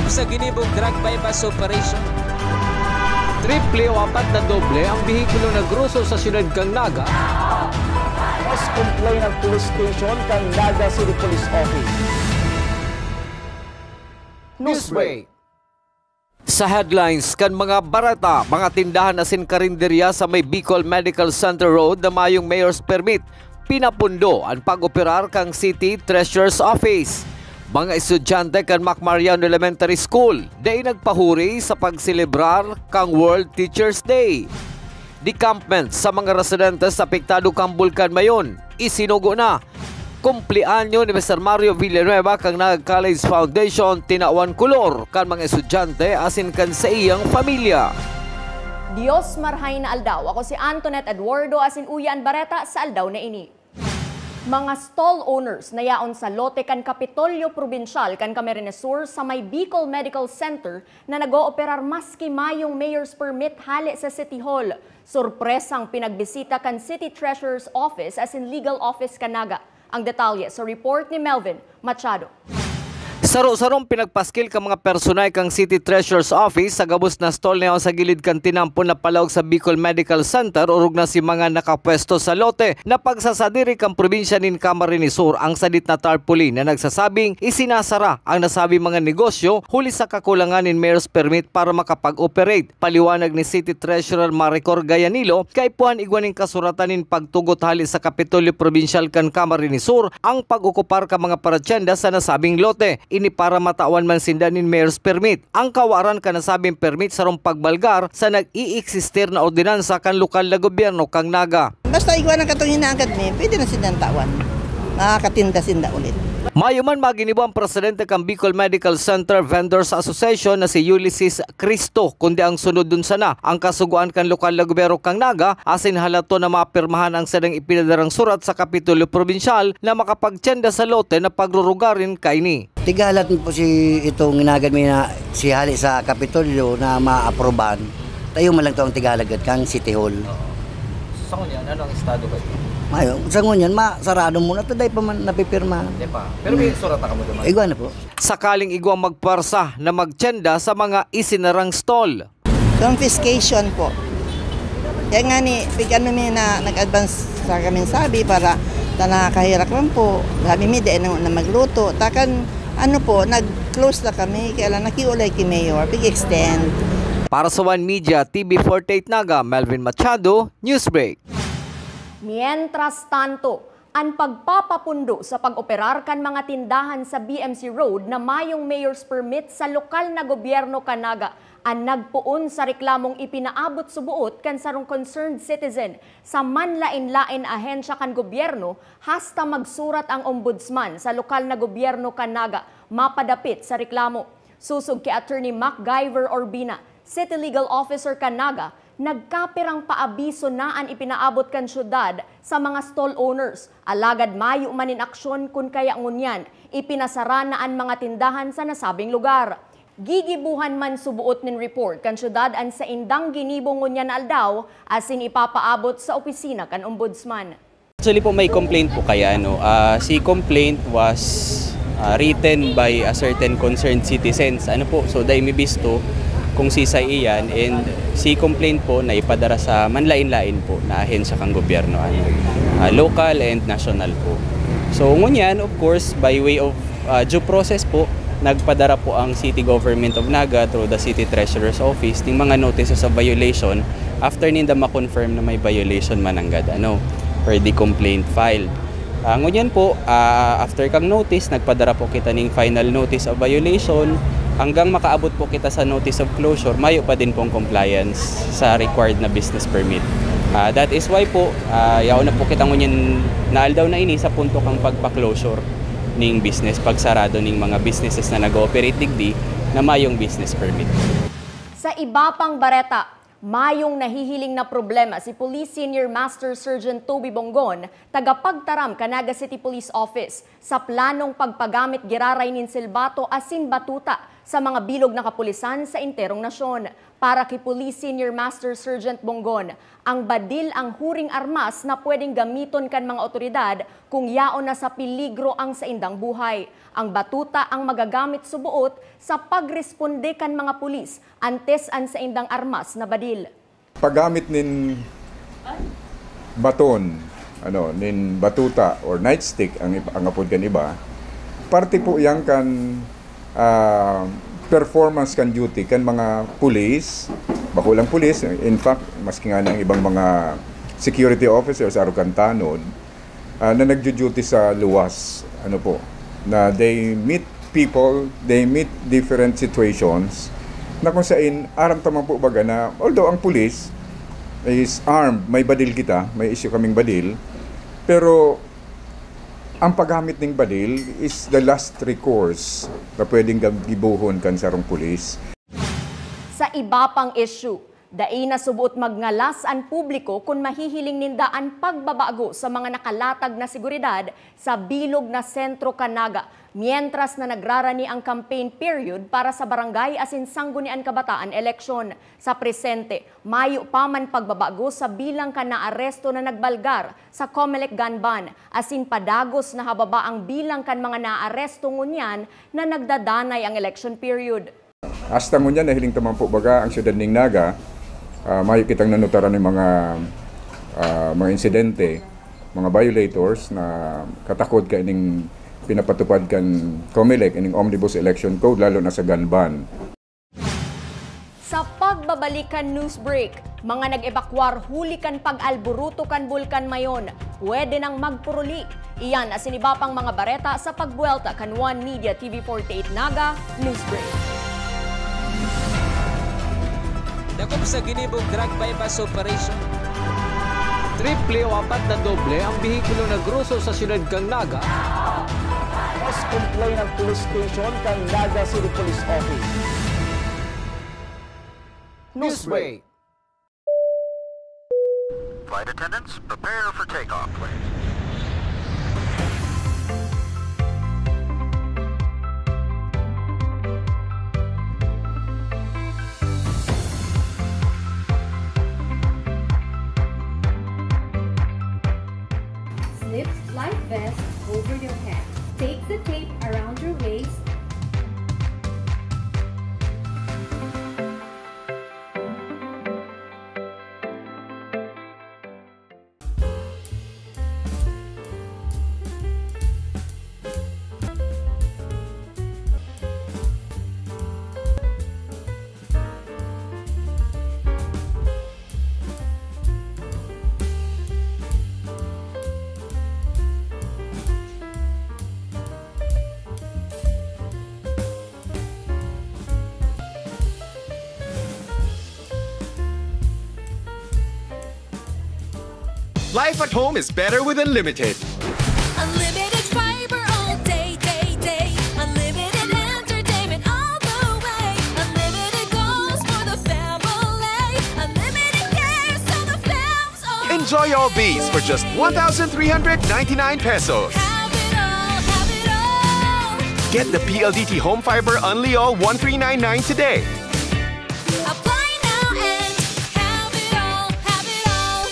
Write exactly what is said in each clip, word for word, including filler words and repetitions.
Sa ginibong drug buy-bust operation, triple o apat na doble ang behikulong nagruso sa siyudad kan Naga. Mas complain ang police station kan Naga City Police Office. Newsbreak. Sa headlines kan mga bareta, mga tindahan asin karinderya sa may Bicol Medical Center Road na mayong mayor's permit, pinapundo an pag-operar kan City Treasurer's Office. Mga estudyante kan Mac Mariano Elementary School dai nagpahuri sa pagselebrar kan World Teachers Day. Decampment sa mga residente sa apektado kan Bulkan Mayon, isinugo na. Kumpleanyo ni Mister Mario Villanueva kan Naga College Foundation, tinawan kolor kan mga estudyante asin kan saiyang pamilya. Dios marhay na aldaw. Ako si Antoinette Eduardo, asin uya an bareta sa aldaw na ini. Mga stall owners na yaon sa lote kan Kapitolyo Probinsyal kan Camarines Sur sa may Bicol Medical Center na nag-ooperar maski mayong mayor's permit hale sa City Hall, sorpresang pinagbisita kan City Treasurer's Office asin Legal Office kan Naga. Ang detalye sa report ni Melvin Machado. Saro-sarong pinagpaskil kan mga personay kan City Treasurer's Office sa gabos na stall na yaon sa gilid kan tinampon na palaog sa Bicol Medical Center, orog na si mga nakapwesto sa lote na pagsasadiri kan probinsya nin Camarines Sur ang sadit na tarpaulin na nagsasabing isinasara ang nasabing mga negosyo huli sa kakulangan nin mayor's permit para makapag-operate. Paliwanag ni City Treasurer Maricor Gayanilo, kaipuhan igwa nin kasuratan nin pagtugot hale sa Kapitolyo Probinsyal kan Camarines Sur ang pag-okupar kan mga paratyenda sa nasabing lote. Ini para matawan man sinda nin mayor's permit. Ang kawaran kan nasabing permit sarong pagbalgar sa nag-iiksistir na ordinansa kan lokal na gobyerno kan Naga. Basta igwa na katong hinaangkat mi, pwede na sindang tawan. Makakatinda sinda ulit. Mayo man maginibo ang presidente kan Bicol Medical Center Vendors Association na si Ulysses Cristo, kundi ang sunodon sana ang kasugoan kan lokal na gobyerno kan Naga, asin halaton na mapirmahan ang sadang ipinadarang surat sa Kapitolyo Probinsyal na makapagtienda sa lote na pagrurugarin kaini. Tigalat po si itong ginagad mi na si hali sa Kapitolyo na maaprobahan. Tayo man lang to ang tigalagad kang City Hall. Sa ngunyan, ano ang estado ba ito? Mayo, sa ngunyan, ma, sarado muna to, dahil pa man napipirma. Di pa. Pero may surata ka mo duman? Igwa na po. Sakaling igwang magpwersa na magtienda sa mga isinarang stall. Confiscation po. Kaya nga ni, pig ano mi na nag-advance sa kami sabi para ta nakakahirak lang po. Sabi mi, di na, na magluto. Takan, ano po, nag-close na kami. Kaya lang nakiulay ki Mayor, big extend. Para sa One Media, T V forty-eight Naga, Melvin Machado, Newsbreak. Mientras tanto, an pagpapapundo sa pag-operar kan mga tindahan sa B M C Road na mayong mayor's permit sa lokal na gobyerno kan Naga an nagpoon sa reklamong ipinaabot suboot kan sarong concerned citizen sa manlaen-laen ahensya kan gobyerno, hasta magsurat ang ombudsman sa lokal na gobyerno kan Naga mapadapit sa reklamo. Sosog ki Attorney MacGyver Urbina, City Legal Officer kan Naga, nagkapirang paabiso na an ipinaabot kan syudad sa mga stall owners, alagad mayo man nin aksyon kun kaya ngunyan ipinasara na an mga tindahan sa nasabing lugar. Gigibohan man suboot nin report kan syudad an saindang ginibo ngunyan na aldaw asin ipapaabot sa opisina kan Ombudsman. Actually po, may complaint po kaya, no? Ah, si complaint was, ah, written by a certain concerned citizens. Ano po? So, dai mi bisto kung sisay iyan, and si complaint po na ipadara sa manlain-lain po na ahensya kan gobyerno, ano? Ah, local and national po. So, ngunyan, of course, by way of ah, due process po, nagpadara po ang City Government of Naga through the City Treasurer's Office ning mga notices of violation after ninda ma-confirm na may violation mananggad, ano, per the complaint filed. Ah, ngunyan po, ah, after kang notice, nagpadara po kita ning final notice of violation. Hanggang makaabot po kita sa notice of closure, mayo pa din pong compliance sa required na business permit. Ah, that is why po, ah, yaon na po kita ngunyan na aldaw na ini sa punto kang pagpa-closure ning business, pagsarado ning mga businesses na nag-ooperate digdi na mayong business permit. Sa iba pang bareta, mayong nahihiling na problema si Police Senior Master Sergeant Toby Bongon, tagapagtaram kan Naga City Police Office, sa planong pagpagamit giraray nin silbato asin batuta sa mga bilog na kapulisan sa enterong nasyon. Para ki Police Senior Master Sergeant Bongon, ang badil ang huring armas na pwedeng gamiton kan mga otoridad kung yaon na sa peligro ang saindang buhay. Ang batuta ang magagamit suboot sa pagresponde kan mga pulis antes an saindang armas na badil. Paggamit nin baton, ano, nin batuta or nightstick ang, ib- ang apod kan iba, parte po yan kan ah, performance kan duty kan mga pulis, bako lang pulis, in fact, maski nga ang ibang mga security officers, arog kan tanod, ah, na nagjo-duty sa luwas, ano po, na they meet people, they meet different situations, na kung sain, aram ta man po baga na, although ang pulis is armed, may badil kita, may issue kaming badil, pero ang paggamit ning badil is the last recourse na pwedeng gab- gibohon kan sarong pulis. Sa iba pang isyu, dai na suboot magngalas an publiko kun mahihiling ninda an pagbabago sa mga nakalatag na seguridad sa bilog na sentro kan Naga, mientras na nagrarani ang campaign period para sa barangay asin sanggunian kabataan eleksyon. Sa presente, mayo pa man pagbabago sa bilang kan naaresto na nagbalgar sa Comelec gun ban, asin padagos na hababa ang bilang kan mga naaresto ngunyan na nagdadanay ang election period. Hasta ngunyan, nahiling ta man po baga ang siyudad ning Naga, ah, mayo kitang nanotaran ng mga, ah, mga insidente, mga violators na katakod kaining pinapatupad kan Comelec, ining Omnibus Election Code, lalo na sa gun ban. Sa pagbabalik kan news break, mga nag-ebakwar huli kan pag-alburuto kan Bulkan Mayon, pwede nang magpuruli. Iyan asin iba pang mga bareta sa pagbuwelta kan One Media T V forty-eight Naga News Break. Dakop sa ginibong drug buy-bust operation. Triple o apat na doble ang behikulo na groso sa siyudad kan Naga. Mas complain ang police station kan Naga City Police Office. Newsbreak. Flight attendants, prepare for takeoff, please. Slip life vest over your head. Take the tape around your waist. Life at home is better with Unlimited. Unlimited fiber all day, day, day. Unlimited entertainment all the way. Unlimited goals for the family. Unlimited care so the fam's all Enjoy all these for just one thousand three hundred ninety-nine pesos. Have it all, have it all. Get the P L D T Home Fiber Unli All one three nine nine today. Apply now and have it all, have it all.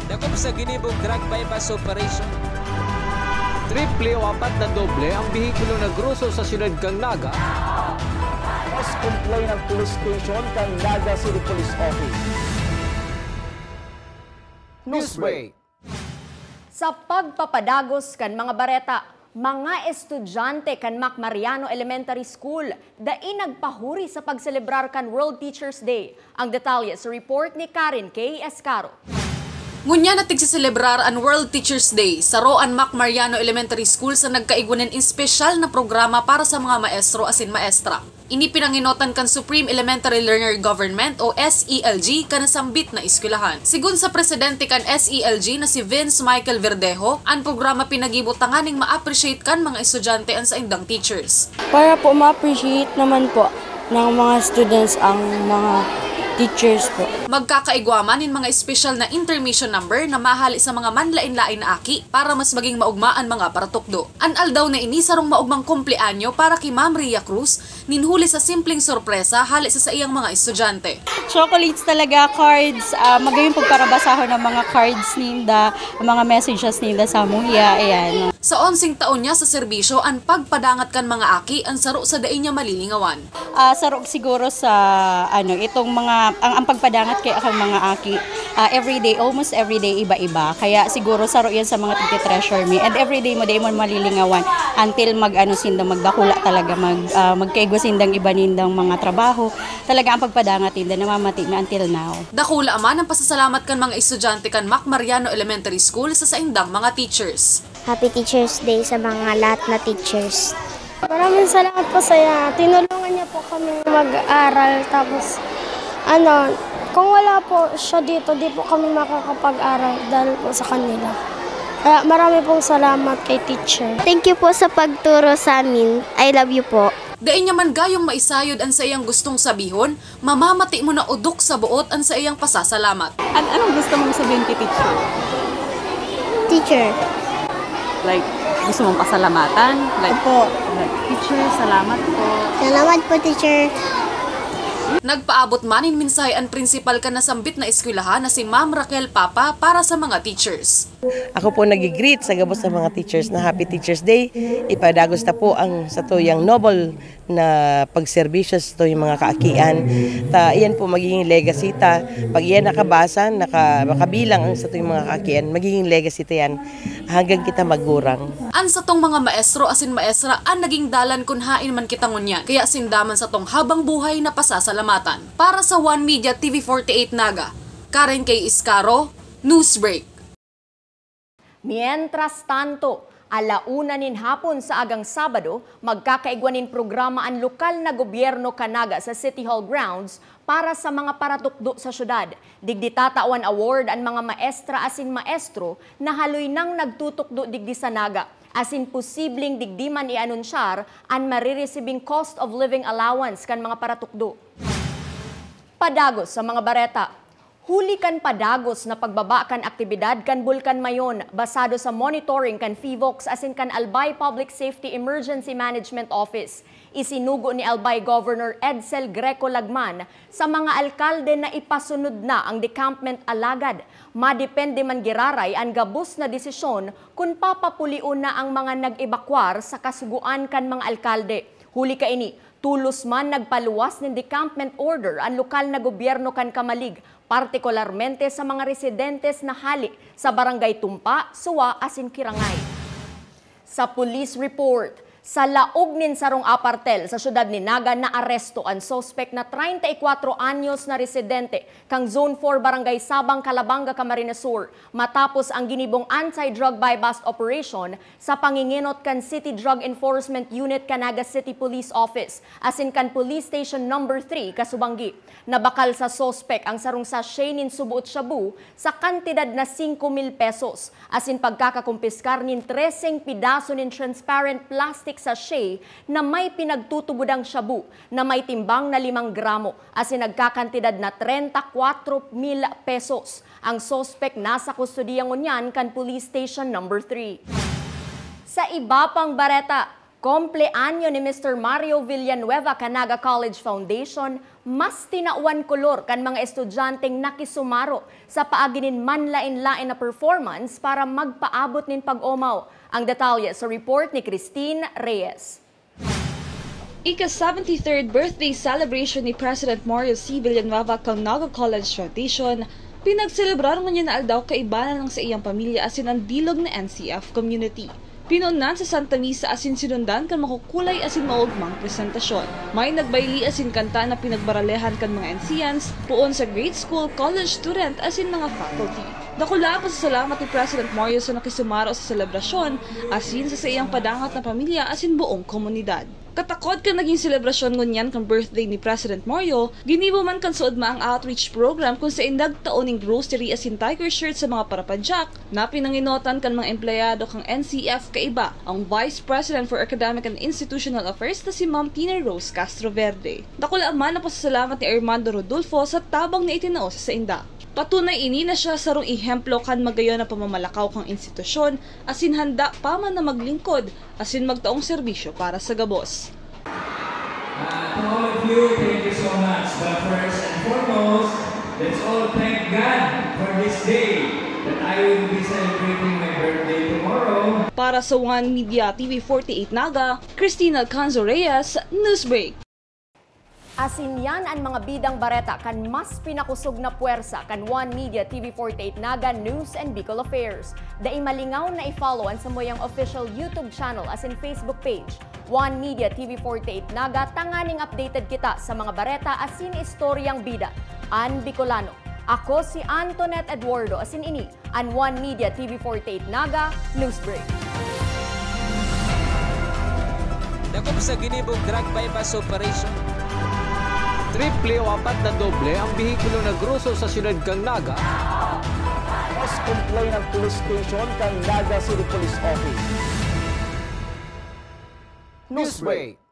Dakop sa ginibong drug buy-bust operation. Triple o apat na doble ang behikulo na groso sa siyudad kan Naga. Mas complain ang police station kan Naga City Police Office. Newsbreak. Sa pagpapadagos kan mga bareta, mga estudyante kan Mac Mariano Elementary School dai nagpahuri sa pagselebrar kan World Teachers Day. Ang detalye sa report ni Karen K. Escaro. Ngunyan na tigseselebrar an World Teachers Day, saro an Mac Mariano Elementary School sa nagkaigwa nin espesyal na programa para sa mga maestro asin maestra. Ini pinangenotan kan Supreme Elementary Learner Government o S E L G kan nasambit na eskwelahan. Sigon sa presidente kan S E L G na si Vince Michael Verdejo, an programa pinagibo tanganing ma-appreciate kan mga estudyante an saindang teachers. Para po ma-appreciate naman po ng mga students ang mga teachers po. Magkakaigwa man nin mga espesyal na intermission number na mahali sa mga manlaen-laen na aki para mas maging maogma an mga paratukdo. An aldaw na ini sarong maogmang kumpleanyo para ki Ma'am Ria Cruz nin huli sa simpleng sorpresa hale sa saiyang mga estudyante. Chocolates talaga, cards, ah, magayong pagparabasahon ang mga cards ninda, ang mga messages ninda sa muya, ayan. Sa onseng taon niya sa serbisyo, an pagpadangat kan mga aki an saro sa dai niya malilingawan. Ah, saro siguro sa, ano, itong mga, ang, ang pagpadangat kay akang mga aki, ah, everyday, almost everyday, iba-iba. Kaya siguro saro yan sa mga tigte-treasure mi. And everyday mo, dai mo malilingawan until mag, ano, sinda, magdakula talaga, mag, ah, magkaigwa sindang iba nindang mga trabaho. Talaga ang pagpadangat ninda, namamati mi until now. Dakula man ang pasasalamat kan mga estudyante kan Mac Mariano Elementary School sa saindang mga teachers. Happy Teachers Day sa mga lahat na teachers. Maraming salamat po sa iya. Tinulungan niya po kami mag-aral. Tapos, ano, kung wala po siya dito, di po kami makakapag-aral dahil po sa kanila. Kaya marami pong salamat kay teacher. Thank you po sa pagturo sa amin. I love you po. Dai niya man gayong maisayod an saiyang gustong sabihon, mamamati mo na odok sa boot an saiyang pasasalamat. An anong gusto mong sabihin kay teacher? Teacher. Like, gusto mong pasalamatan? Like, Opo. Like, teacher, salamat po. Salamat po, teacher. Nagpaabot man nin mensahe an prinsipal kan nasambit na eskwelahan na si Ma'am Raquel Papa para sa mga teachers. Ako po nagigreet sa gabos sa mga teachers na Happy Teachers Day. Ipadagos ta po ang satuyang noble na pagserbisyo sa satuyang mga kaakian. Ta iyan po magiging legacy ta. Pag iyan nakabasa, naka, makabilang ang satuyang mga kaakian, magiging legacy ta yan hanggang kita magurang. An satong mga maestro asin maestra an naging dalan kun haen man kita ngunyan. Kaya sinda man satong habang buhay na pasasalamatan. Para sa One Media T V forty-eight Naga, Karen K. Iscaro, Newsbreak. Mientras tanto, ala una nin hapon sa agang Sabado, magkakaigwa nin programa an lokal na gobyerno kan Naga sa City Hall grounds para sa mga paratukdo sa syudad. Digdi tatawan award an mga maestra asin maestro na haloy nang nagtutukdo digdi sa Naga, asin posibleng digdi man i-anunsyar an mariresibing cost of living allowance kan mga paratukdo. Padagos sa mga bareta. Huli kan padagos na pagbaba kan aktibidad kan Bulkan Mayon, basado sa monitoring kan PHIVOLCS asin kan Albay Public Safety Emergency Management Office, isinugo ni Albay Governor Edsel Greco Lagman sa mga alkalde na ipasunod na ang decampment, alagad madepende man giraray an gabos na desisyon kun papapulion na ang mga nag-ebakwar sa kasugoan kan mga alkalde. Huli kaini, tolos man nagpaluwas nin decampment order an lokal na gobyerno kan Camalig, partikularmente sa mga residentes na hale sa Barangay Tumpa, Suwa asin Kirangay. Sa police report, sa laog nin sarong apartel sa siyudad nin Naga, naaresto an suspek na treinta y cuatro anyos na residente kan Zone four, Barangay Sabang, Calabanga, Camarines Sur, matapos ang ginibong anti-drug buy-bust operation sa pangingenot kan City Drug Enforcement Unit kan Naga City Police Office asin kan Police Station Number three, Casubangui. Nabakal sa suspek ang sarong sachet nin suboot shabu sa kantidad na singko mil pesos, asin pagkakakumpiskar nin treseng pidaso nin transparent plastic sachet na may pinagtutubodang shabu na may timbang na limang gramo asin nagkakantidad na treinta y cuatro mil pesos. Ang suspek nasa kustodiya ngunyan kan Police Station Number three. Sa iba pang bareta, Kompleanyo ni Mister Mario Villanueva kan Naga College Foundation, mas tinawan kolor kan mga estudyanteng nakisumaro sa paagi nin manlaen-laen na performance para magpaabot nin pag-omaw. Ang detalye sa report ni Christine Reyes. Ika seventy-third birthday celebration ni President Mario C. Villanueva kan Naga College Foundation, pinagselebraran ngunyan na aldaw kaibanan ang saiyang pamilya asin an bilog na N C F community. Pinunan sa Santa Misa asin sinundan kan makukulay asin maogmang presentasyon. May nagbayli asin kanta na pinagbaralehan kan mga N C Ns, poon sa grade school, college student asin mga faculty. Dakula ang pasasalamat ni President Mario sa nakisumaro sa selebrasyon, asin sa saiyang padangat na pamilya asin buong komunidad. Katakod kan naging selebrasyon ngunyan kan birthday ni President Mario, ginibo man kan SODMA ang outreach program kun saen nagtao nin grocery asin tiger shirt sa mga parapadyak na pinangenotan kan mga empleyado kan N C F kaiba ang Vice President for Academic and Institutional Affairs na si Ma'am Tina Rose Castro Verde. Dakula man ang pasasalamat ni Armando Rodulfo sa tabang na itinao sa sainda. Patunay ini na siya sarong ehemplo kan magayon na pamamalakaw kan institusyon asin handa pa man na maglingkod asin magtaong serbisyo para sa gabos. Uh, to all of you, thank you so much. But first and foremost, let's all thank God for this day that I will be celebrating my birthday tomorrow. Para sa One Media T V forty-eight Naga, Christine Alcanzo Reyes, Newsbreak. Asin yan an mga bidang bareta kan mas pinakosog na pwersa kan One Media T V forty-eight Naga News and Bicol Affairs. Dai malingaw na i-follow an samuyang official YouTube channel asin Facebook page, One Media T V forty-eight Naga, tanganing updated kita sa mga bareta asin istoryang bida. An Bicolano. Ako si Antoinette Eduardo asin ini an One Media T V forty-eight Naga Newsbreak. Dakop sa ginibong drug buy-bust operation. Triple o apat na doble ang behikulo na groso sa siyudad kan Naga. Mas complain ang police station kan Naga City Police Office. Newsbreak.